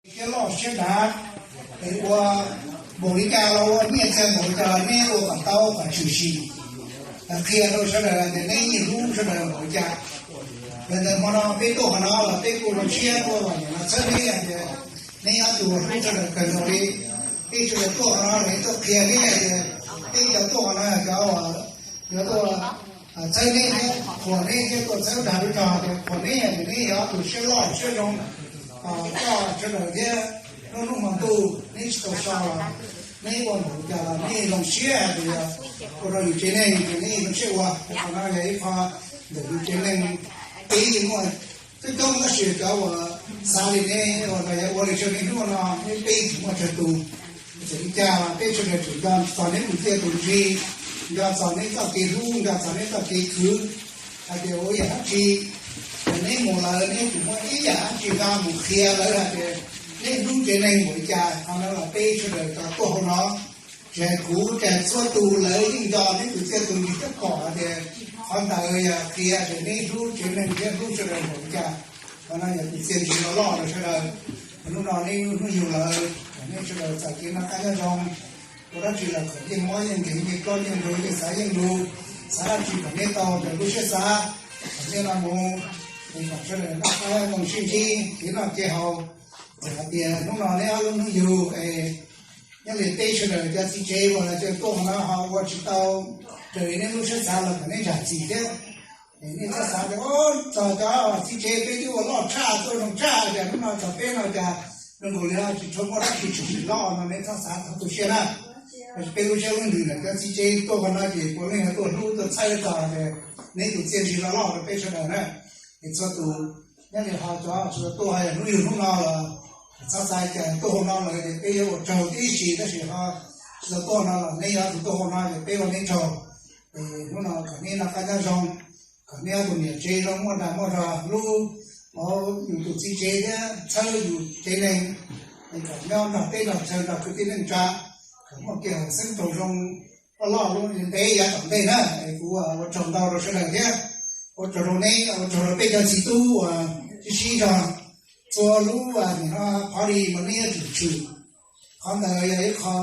Siab loj siab dav, es ua npaum li cas los ua nyiaj txiag npaum li cas los neb ua kom tau kom tshwm sim, qhia rau sawv daws tias neb yeej hlub sawv daws npaum li cas. Yog ntawd hmo no peb tuaj qhov no los peb kuj zoo siab tuaj los txhawb neb hais tias neb yog tus hlub sawv daws kawg nkaus li. Peb sawv daws tuaj qhov no los tuaj qhia neb hais tias peb cov tuaj qhov no cov uas yuav tuaj txhawb neb thiab qhuas neb thiab tuaj txhawb dag lub rog tias qhuas neb tias neb yog tus siab loj siab zoo, koj sawv daws thiab hnub hnub hmo ntuj neb tsis tau so los neb ua npaum li cas los neb zoo siab hais tias ua rau yus tsev neeg ces neb zoo siab ua. Qhov no yog ib qho ntawm yus tsev neeg. Peb yeej muaj coob coob tab sis cov uas xav li neb uas yog ua li sawv neb hnub no neb peb tsis muaj tsawg tus. Txawm li cas los peb sawv daws tseem nco txog neb tus txiaj tus ntsig, nco txog neb txoj kev hlub, nco txog neb txoj kev khwv, hais tias ua ib yam dab tsi, neb mus lawm neb tseem muaj ib yam dab tsi nqa mus qhia lawv hais tias neb hlub tsev neeg npaum li cas. Qhov no los peb sawv daws cov tuaj hauv no, tsis hais kuv, tsis hais txhua tus lawv yeej nco neb tus txiaj tus ntsig thiab pom hais tias qhov ntawd yog qhia tias neb hlub tsev neeg thiab hlub sawv daws npaum li cas. Qhov no yog tus txiaj ntsig loj loj rau sawv daws. Hnub no neb hnub yug lawm, neb sawv daws txais kev noj qab nyob zoo, ua dab tsi los kom yeej mob yeej nkeeg, yeej plaub yeej ntug, yeej xav yeej lus, xav dab tsi kom neb tau raws lub siab xav, kom neb no mus, es kom sawv daws noj qab zoo sib ntsib kev noj kev haus. Txawm hais tias hnub no neb ob lub hnub yug es nyob li peb sawv daws cov txiv tsev uas los tseem tuaj qhov no ho ua tsis tau raws li neb lub siab xav los kom neb zam txim thiab. Es nej txhob xav tias txog cov txiv tsev peb twb ua loj tshaj tuaj zoo tshaj tias hnub no txog peb no cas zoo nkaus li tsis tshua muaj dab tsi tshwm sim loj no nej txhob xav txog tu siab na. Tab sis peb lub siab lub ntsws ntawm cov txiv tsev tuaj qhov no ces puav leej yog tuaj hlub tuaj txhawb txog tias neb tus txiaj ntsig loj loj rau peb sawv daws na. Es txhua tus nyob li ho cov tsis tau tuaj yog hnub yug hnub no los txhob xav cas tuaj hauv no lawm ces peb yuav ua tsaug tib si, tab sis ho tsis tau tuaj no los neb yog tus tuaj hauv no ces peb ua neb tsaug. Es hnub no kom neb noj qab nyob zoo, kom neb ob tug niam tsev zoo muaj dag muaj zog hlub yus tus txiv tsev thiab txhawb yus tsev neeg, es kom nyob nrog teb nrog chaw nrog kwv tij neej tsa, kom muaj kev haum xeeb raug zoo loj loj lub ntev yav tom ntej na. Es kuv ua tsaug ntau rau sawv daws thiab ua tsaug rau neb, ua tsaug rau peb cov txiv tub uas sib sib zog txhua lub nim no qhov li mas neb yuav tsum tshwm. Qhov ntawd yog ib qho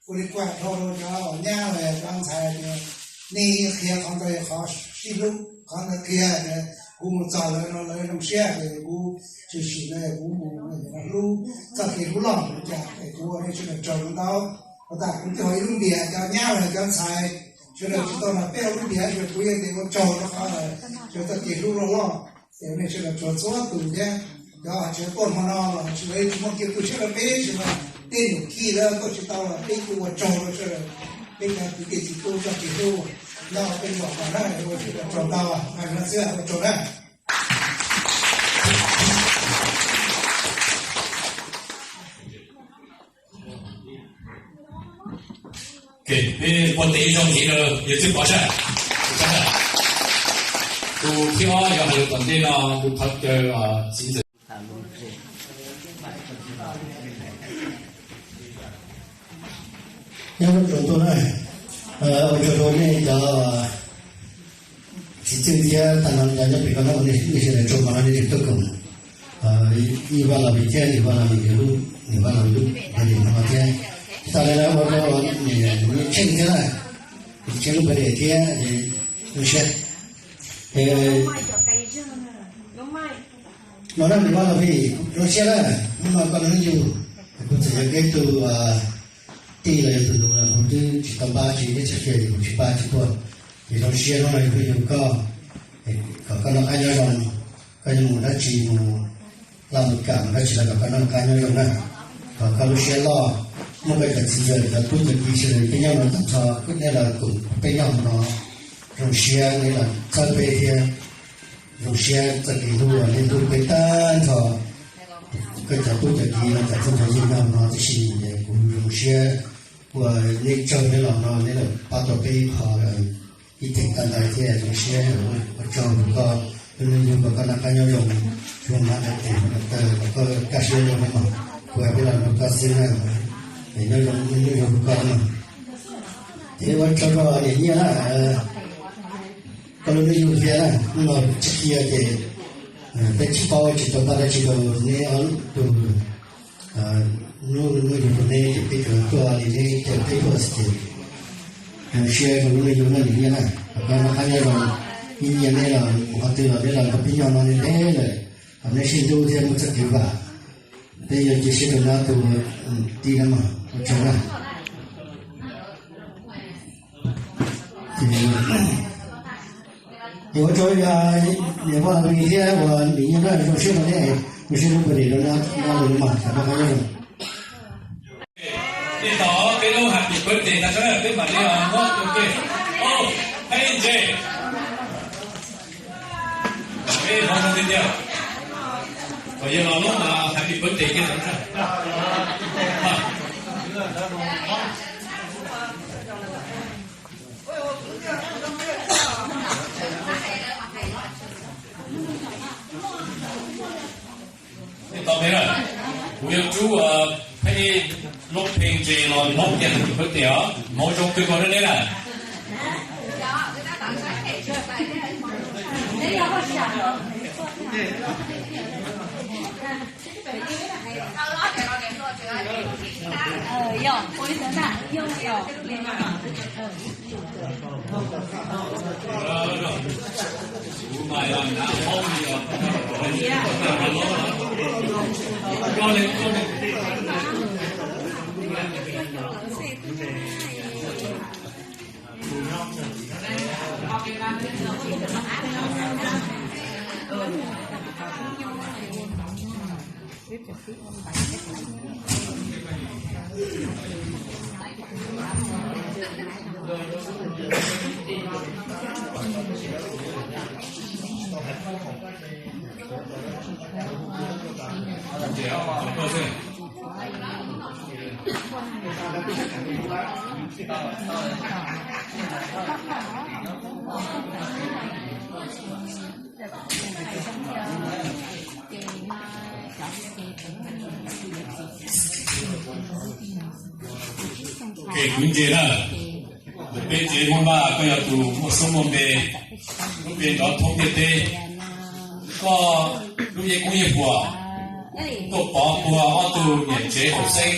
ua li kuaj dhau rau cov nyab los yog cov ntxhais tias nej qhia qhov ntawd yog qhov sib hlub, qhov ntawd qhia tias kuv mus txog lawv no lawv zoo siab ces kuv tshwm sim no kuv mus hlub txoj kev hlub loj li cas es kuv ua nej sawv daws tsaug ntau. Ua tas kuv twb ua ib lub ntias cov nyab los cov ntxhais sawv daws tsis tau nrog peb ua lub ntias ces kuv yeej tias ua tsaug rau qhov sawv txoj kev hlub loj loj. Ces nej sawv daws tsuav txhua tus thiab cov tsis tuaj hmo no los tsis muaj kev tu siab rau peb, tsis muaj tej num kij lawm tuaj tsis tau los peb kuj ua tsaug rau sawv daws. Peb cov kwv tij txiv tub txoj kev hlub nyob peb nkaus no na, ua sawv daws tsaug ntau, no xwb ua tsaug na. Peb puag teb zoo ntxiv rau yawg Txhiaj Pov sab. Tus thib ob yuav hais lus tom ntej no tus thov caw txiv ntxawm. Nyob zoo tsaus ntuj na, ua tsaug rau nej cov txiv txwj thiab tag nrho cov nyob pem ko na, nej sawv daws tsaug mas no nej tseem tuaj koom ib Vaj Las Mis thiab niam Vaj Las Mis lub, niam Vaj Las Mis lub birthday no thiab. Tsis tas li ntawd ua rau niam Tsheej thiab na, niam Tsheej lub birthday thiab, zoo siab. Los na niam Vaj Las Mis, zoo siab na, hnub no koj lub hnub yug, kuv txawm yog koj ib tug tij los yog tus nus los kuv twb tsis tau npaj tsis, teb chaws kiag ces kuv tsis npaj tsis tuaj. Ces zoo siab hnub no yog hnub yug koj, kom koj noj qab nyob zoo, koj yuav mus dab tsi mus laj mus kam mus dab tsi los kom koj noj qab nyob zoo na, kom koj lub siab loj, muaj koj cov txiv yawg cov tub cov kiv sawv daws peb nyob no tag nrho, nej los koom peb nyob hauv no, zoo siab nej los txhawb peb thiab, zoo siab txoj kev hlub uas nej hlub peb tag nrho. Koj cov tub cov kiv los cov txheeb cov ze nyob hauv no tib si, kuv zoo siab uas nej tsaug nej los no nej los pab tau peb ib qho ib theem tag ntais thiab zoo siab ua tsaug rau koj. Lub hnub yug kom koj noj qab nyob zoo, zoo mab dais tes taw kom koj kaj siab zoo no, kuv hais peb los rau koj xwb na, es nyob zoo, nyob zoo rau koj no. Ces ua tsaug rau niam Nyiaj na, koj lub hnub yug thiab na, hnub no tsis kiag ces peb tsis paub tsis tau npaj dab tsi rau neb ob tug Nim no caum peb tuaj xwb ces zoo siab rau lub neej yug no nim nyiaj na, rov qab noj qab nyob zoo, ib nyiaj nej los mus qhov twg los nej los nrog peb nyob no nej ntev lawm, kom nej sib hlub thiab muaj txoj kev vam. Peb yuav cia siab rau nyob tus tij no mas ua tsaug na. Ces ua tsaug yog niam pog Los Vim thiab uas nim nyiaj na zoo siab rau nej, zoo siab hlub poj niam rau nyob rau no mas rov qab nyob zoo. Tij tom peb lub happy birthday tas sab peb mam li muab tus ke. Ov, Pheej Ntse. Peb hmov zoo tiag tiag. Kom yog los lub happy birthday kiag tas sab. Tij tom me na, kuv yuav rub Pheej, lub Pheej Ntse los hmoob kiag happy birthday os, hmoob zoo kawg nkaus rau nej na. Kuv ntse na, peb tsev Hmoob Vaj koj yog tus muaj suab muaj npe, lub npe nrov thoob ntiaj teb. Koj lub yeeb koob yeej puas tuaj pov puag ob tug niam tsev haum xeeb.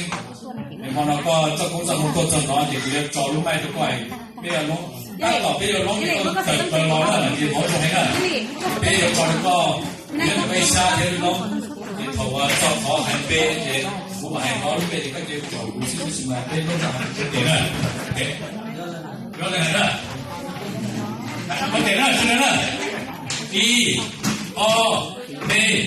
Hmo no koj txoj koob txoj hmoo tuaj txog no ces kuv yuav tso lub maij rau koj, peb yuav loob, tab tom peb yuav loob ces koj tawm plaws los na, ces hmov zoo heev na. Peb yuav tso rau koj, peb sab thiab lub loob, ces thaum uas txog qhov hais npe ces kuv mam hais hlo lub npe ces koj cia li caum kuv xwb, tab sis mas peb loob zaj hais npe na. Yuav li hais na, hais npe na, sawv daws na. Ib, ob, peb.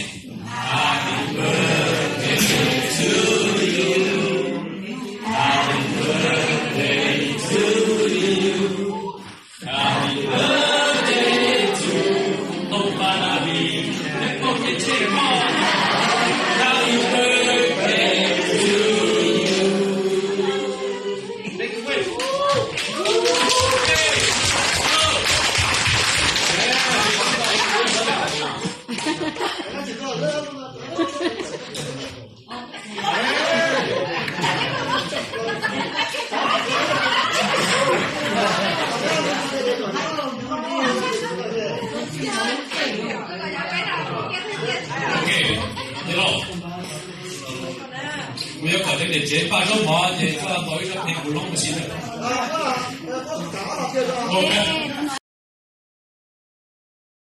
Kuv yuav kom cov niam tsev npaj zaub mov ces koj tau ib zaub pheej kuv loob mus sim lawm.